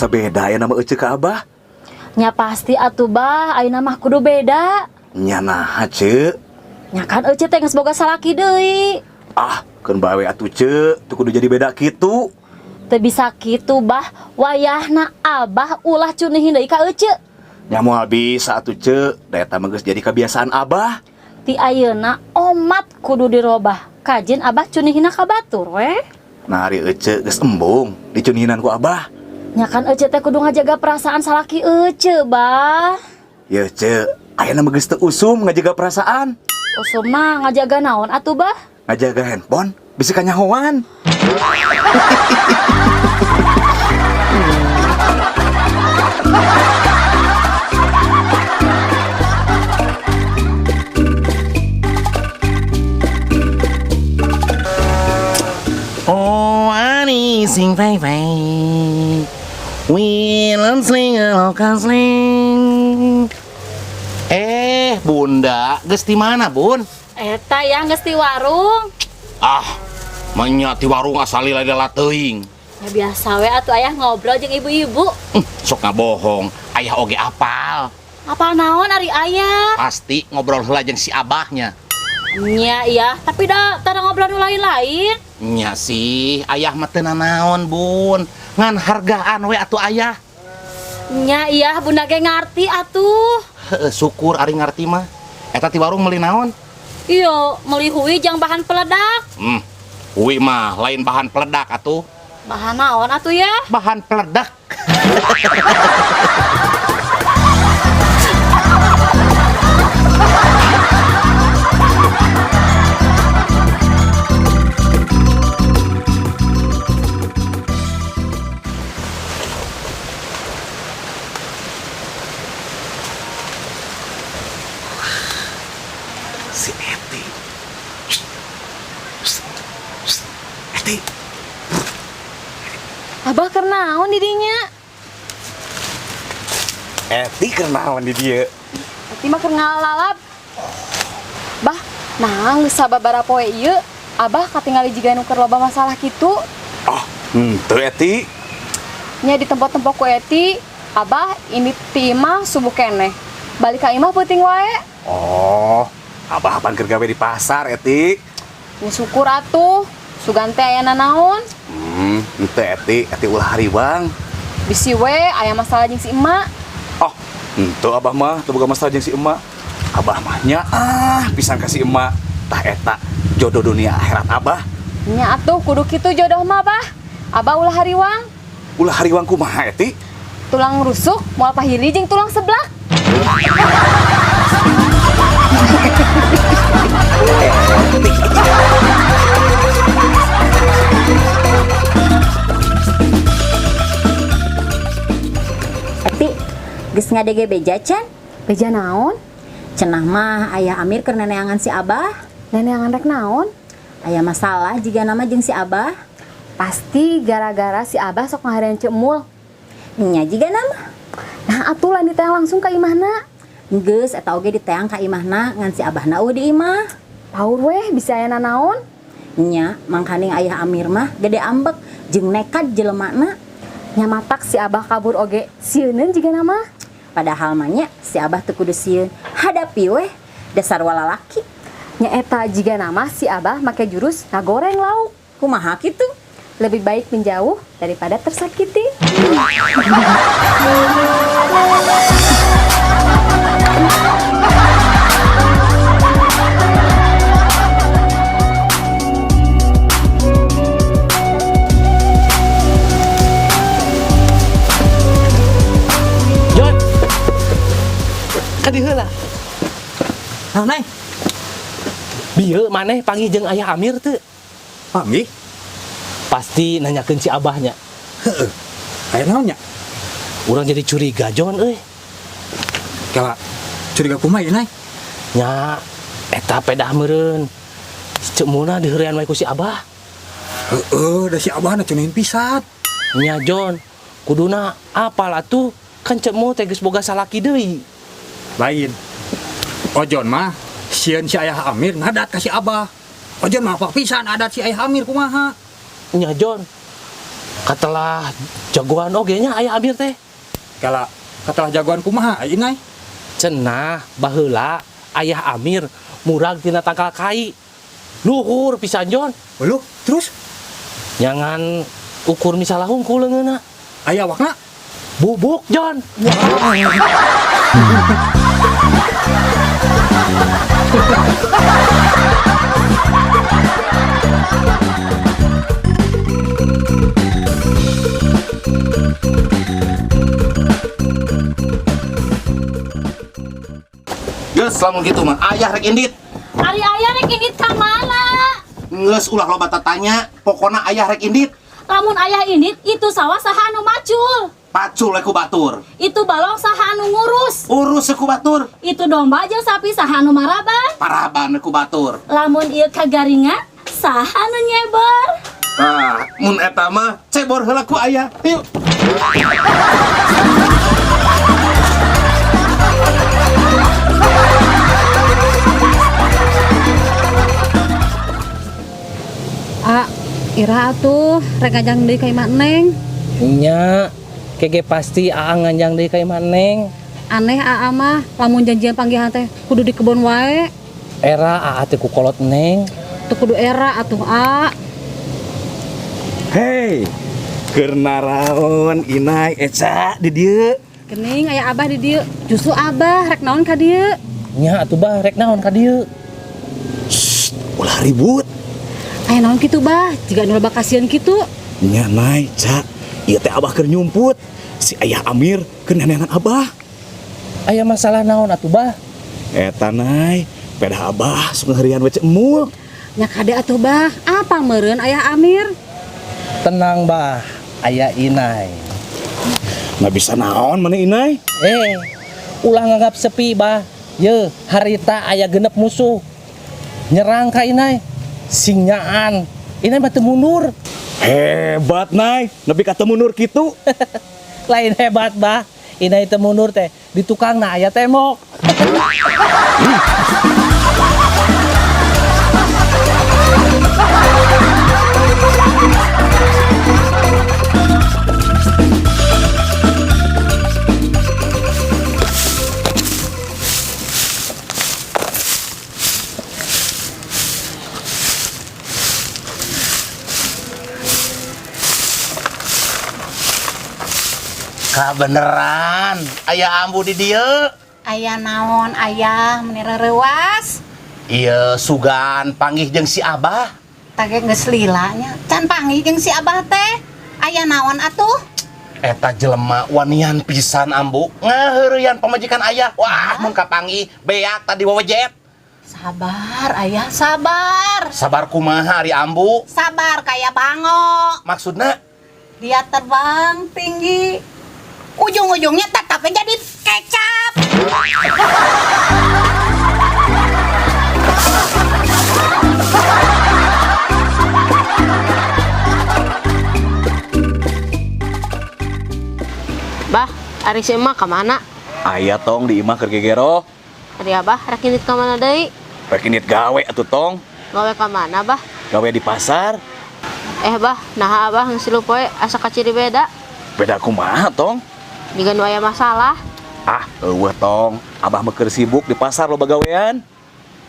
Asa beda ya nama Ece ka Abah? Nya pasti atuh bah, ayeuna mah kudu beda. Nya naha, Ce? Nya kan Ece teh geus boga salaki deui. Ah, keun bae atuh, Ce, teu kudu jadi beda kitu. Teu bisa kitu bah, wayahna Abah ulah cunihin deui ka Ece. Nya moal bisa atuh, Ce, da eta mah geus jadi kebiasaan Abah. Ti ayeuna omat kudu dirobah. Kajin Abah cunihina ka batur weh. Nah, ari Ece geus embung dicunihinan ku Abah. Nya kan Ece teh kudu ngajaga perasaan salaki Ece, bah. Ye, Ce, ayeuna mah geus teu usum ngajaga perasaan. Usum mah ngajaga naon atuh, bah? Ngajaga handphone bisa kanyahoan. Oh, ani sing fei fei. Willem sling lokan sling. Eh, Bunda, geus di mana, Bun? Eta yang geus di warung. Ah, menya ti warung asal lila teuing. Ya biasa we atuh ayah ngobrol jeung ibu-ibu. Sok ngabohong, ayah oge apal. Apal naon ari ayah? Pasti ngobrol heula jeung si abahnya. Nya iya, tapi da tara ngobrol nu lain-lain. Nya sih, ayah mah teu nanaon, Bun. Ngan hargaan we atuh ayah. Nya iya, Bunda ge ngarti atuh. Heeh, syukur ari ngarti mah. Eta ti warung meuli naon? Iya, meuli hui jeung bahan peledak. Hui mah lain bahan peledak atuh. Bahan naon atuh ya? Bahan peledak. Si Eti. Eti. Abah keur naon di dinya? Eti keur naon di dieu? Eti mah keur ngalalap. Bah, nah geus sababaraha poe ieu Abah katingali jiga nu keur loba masalah kitu. Ah, henteu Eti. Nya ditempo-tempo ku Eti, Abah ini ti imah subuh keneh. Balik ka imah peuting wae. Oh, Abah apaan keur gawe di pasar, Eti? Nya syukur atuh, sugan teh aya nanaon. Henteu Eti, Eti ulah hariwang. Bisi we aya masalah jeung si emak. Oh, henteu Abah mah teu boga masalah jeung si emak. Abah mah nya ah pisan ka si emak. Tah eta jodoh dunia akhirat Abah. Nya atuh kudu kitu jodoh mah, Bah. Abah ulah hariwang. Ulah hariwang kumaha, Eti? Tulang rusuk moal pahili jeung tulang seblak. Eti, geus ngadege beja can? Beja naon? Cenah mah ayah Amir keur neneangan si Abah. Neneangan rek naon? Aya masalah jiga nama jeung si Abah. Pasti gara-gara si Abah sok ngaharean Cemul. Nya jiga nama. Nah atuh lain diteang langsung ka imahna. Geus eta oge diteang ka imahna ngan si Abahna eueuh di imah. Paur weh bisa aya nanaon? Nya mangkaning ayah Amir mah gede ambek jeung nekat jelemana. Nya matak si Abah kabur oge sieuneun jiga nama. Padahal mah nya si Abah teu kudu sieun. Hadapi weh dasar walalaki. Nya eta jiga nama si Abah make jurus ngagoreng lauk. Kumaha kitu? Lebih baik menjauh daripada tersakiti. Jon. Ka dieu heula. Nah, Neng. Bieu maneh panggih jeung ayah Amir teu? Panggih? Pasti nanyakeun si Abahnya. Heeh. Aya naon nya? Urang jadi curiga, Jon euy. Kala curiga kumaha ieu, Neng? Nya eta pedah meureun. Si Cemulna diheurean wae ku si Abah. Heeh, da si Abahna cunihin pisan. Nya Jon, kuduna apal atuh kan Cemul teh geus boga salaki deui. Lain. Ojon mah sieun si ayah Amir ngadat ka si Abah. Ojon mah apa pisan adat si ayah Amir kumaha? Nya Jon. Katelah jagoan oge nya ayah Amir teh. Kala katelah jagoan kumaha ai Inai? Cenah baheula ayah Amir murag tina tangkal kai. Luhur pisan Jon. Uluh, terus Nyangan ukur misalah hungkul leungeunna. Aya awakna? Bubuk Jon. Geus lamun kitu mah ayah rek indit. Ari ayah rek indit ka mana? Geus ulah loba tatanya, pokona ayah rek indit. Lamun ayah indit itu sawah saha anu macul. Pacul we ku batur. Itu balong saha anu ngurus. Urus we ku batur. Itu domba jeung sapi saha anu maraban. Paraban we ku batur. Lamun ieu kagaringan saha anu nyebor. Tah, mun eta mah cebor heula ku ayah. Yuk. A, ira atuh rek ngajang deui ka imah Neng. Nya, kege pasti aa nganjang deui ka imah Neng. Aneh aa mah lamun janjian panggihan teh kudu di kebon wae. Era aa teh ku kolot Neng. Teu kudu era atuh a. Hei, keur naraon Inai Eca di dieu. Gening aya abah di dieu. Justru abah rek naon ka dieu? Nya atuh bah rek naon ka dieu? Ulah ribut. Aya naon kitu bah? Jiga nu loba kasieun kitu. Nya Nay, Ca, ieu teh abah keur nyumput. Si ayah Amir keur nenenan abah. Aya masalah naon atuh bah? Eta Nay, pedah abah sok ngaherian we emul. Nya kade atuh bah, apa meureun ayah Amir? Tenang bah, aya Inai. Nggak bisa naon mana Inai? Eh, ulah nganggap sepi bah. Ye, harita aya genep musuh. Nyerang ka Inai. Sing nyaan. Inai mah teu mundur. Hebat Nay, nepi ka teu mundur kitu. Lain hebat bah. Inai teu mundur teh di tukangna aya tembok. Kabeneran, aya ambu di dieu. Aya naon ayah meni reuwas. Iya, sugan panggih jeung si Abah. Tage geus lila nya. Can panggih jeung si Abah teh. Aya naon atuh? Eta jelema wanian pisan ambu. Ngaheureuyan pamajikan ayah. Wah, mun kapanggih beak tadi wawejet. Sabar ayah, sabar. Sabar kumaha ari ambu? Sabar kayak bango. Maksudna Dia terbang tinggi. Ujung-ujungnya tetapnya jadi kecap. Bah, ari si emak ka mana? Aya tong di imah keur gegero. Ari abah rek indit ka mana deui? Rek indit gawe atuh tong. Gawe ka mana, bah? Gawe di pasar. Eh, bah, naha abah geus tilu poe asa kaciri beda. Beda kumaha tong? Jiga nu aya masalah. Ah, eueuh tong. Abah mah keur sibuk di pasar loba gawean.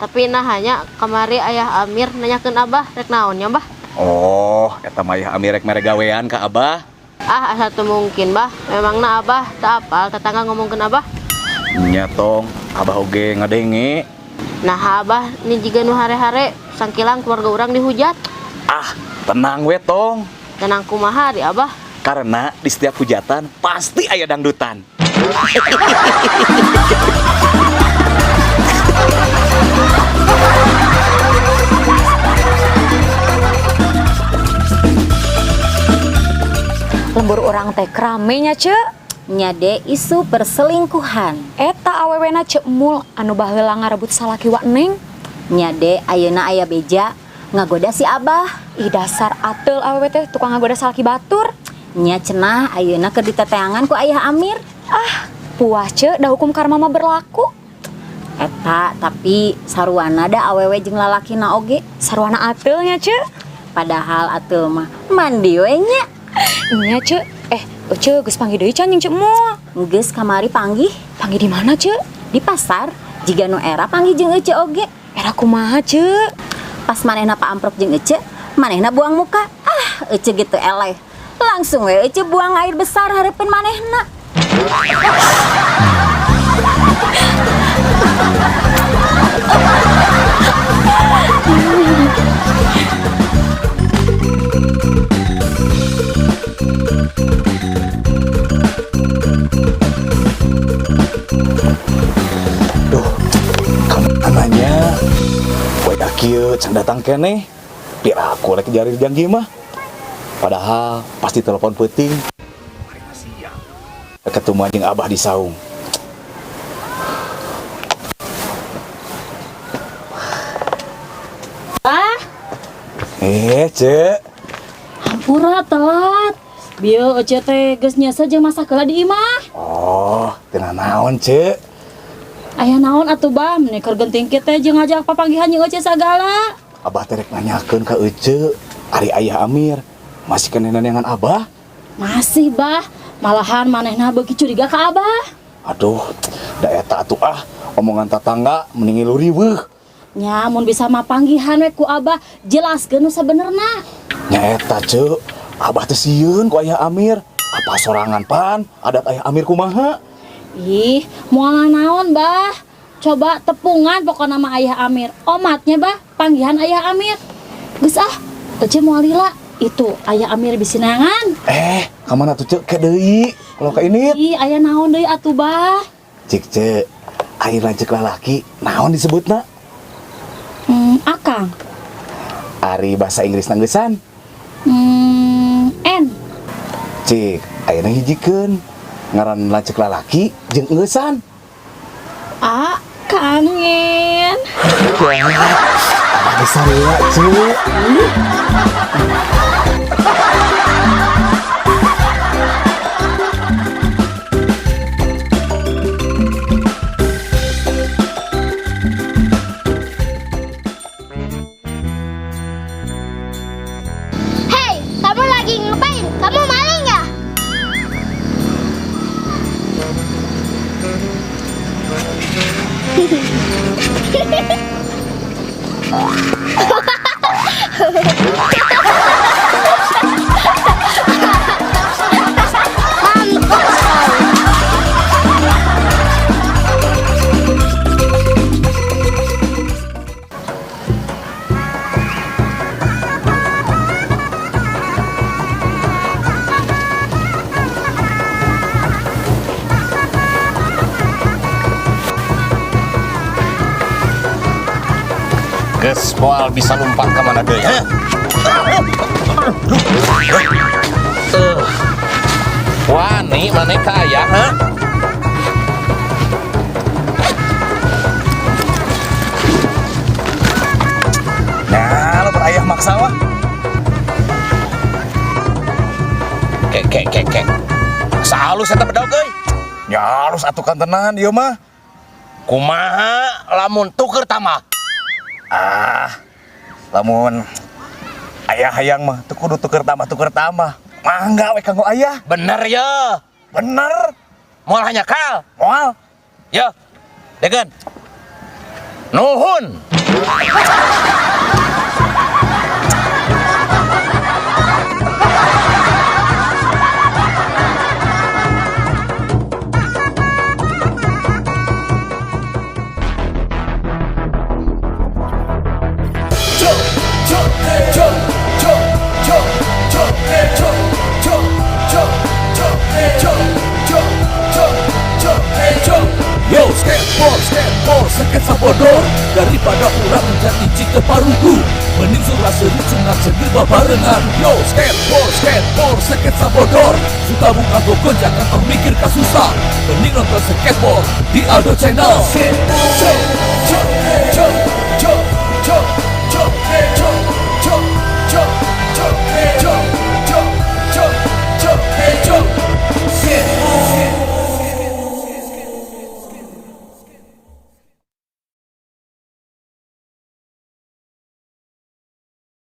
Tapi nah hanya kamari ayah Amir nanyakeun abah rek naon nya, bah? Oh, eta mah ayah Amir rek mere gawean ka abah. Ah, asa teu mungkin, bah. Memangna abah teu apal tetangga ngomongkeun abah? Nya tong, abah oge ngadenge. Nah, abah ni jiga nu hare-hare sangkilang keluarga urang dihujat. Ah, tenang we tong. Tenang kumaha di abah? Karena di setiap hujatan pasti aya dangdutan. Lembur urang teh rame nya ce. Nya de isu perselingkuhan. Eta awewena Ceu Mul anu baheula ngarebut salaki wa Neng. Nya de ayeuna aya beja ngagoda si Abah. Ih dasar ateul awewe teh tukang ngagoda salaki batur. Nya cenah ayeuna keur diteteangan ku ayah Amir. Ah, puas ce dah hukum karma mah berlaku. Eta tapi saruana da awewe jeung lalakina oge. Saruana ateulnya ce. Padahal ateul mah mandi we nya. Nya, Ceu. Eh, Ece geus panggih deui can jeung Ceu Mul? Geus kamari panggih. Panggih di mana, Ceu? Di pasar. Jiga nu era panggih jeung Ece oge. Era kumaha, Ceu? Pas manehna paamprok jeung Ece, manehna buang muka. Ah, Ece gitu eleh. Langsung we Ece buang air besar hareupeun manehna. Duh, kamananya? Waya kieu can datang keneh. Pira aku lagi jari janji mah. Padahal pasti telepon peuting. Ketemu jeung Abah di saung. Ah, Eh, Cek. Hampura telat. Bieu Ece teh geus nyesa jeung masak heula di imah. Oh, teu naon, Cek. Aya naon atuh, Bah? Meni keur genting kieu teh jeung ngajak papanggihan jeung Ece sagala. Abah teh rek nanyakeun ka Ece, ari ayah Amir masih keneh neangan Abah? Masih, Bah. Malahan manehna beuki curiga ka Abah. Aduh, da eta atuh ah, omongan tatangga mending ngilu riweuh. Nya mun bisa mah panggihan we ku Abah, jelaskeun nu sabenerna. Nya eta, Cek. Abah teh sieun ku ayah Amir. Apa sorangan pan, adat ayah Amir kumaha? Ih, moal naon, Bah. Coba tepungan pokokna mah ayah Amir. Omatnya, Bah, panggihan ayah Amir. Geus ah, Ece moal lila. Itu ayah Amir bisi neangan. Eh, ka mana tuh, Cek? Ke deui. Kalau ka ini. Ih, aya naon deui atuh, Bah? Cik, Cek. Ari lanceuk lalaki, naon disebutna? Akang. Ari bahasa Inggris nanggesan. N. Cik, ayeuna hijikeun. Ngaran lanceuk lalaki jeung engeusan. A, kangen. Abah geus sarua, Cek. Hei, kamu lagi ngapain? Kamu maling ya? Mampus kau. Geus moal bisa lompat ka mana deui, heh? Wani maneh ka ayah, ha? Nah, lo ayah maksa mah. Kek kek kek kek. Salus eta bedog euy. Ya harus atuh kantenan ieu mah. Kumaha lamun tuker tambah? Ah, lamun ayah hayang mah teu kudu tuker tambah tuker tambah. Mangga we kanggo ayah. Bener ya. Bener. Moal hanjakal. Moal. Yo. Dekeun. Nuhun. Yo, skateboard, skateboard, seket sabodor. Daripada urang jadi cike parugu, mending surah seri sunat segir babarengan. Yo, skateboard, skateboard, seket sabodor. Suka buka gogon, jangan tong mikir kasusah. Mending nonton skateboard di Aldo Channel. Skateboard,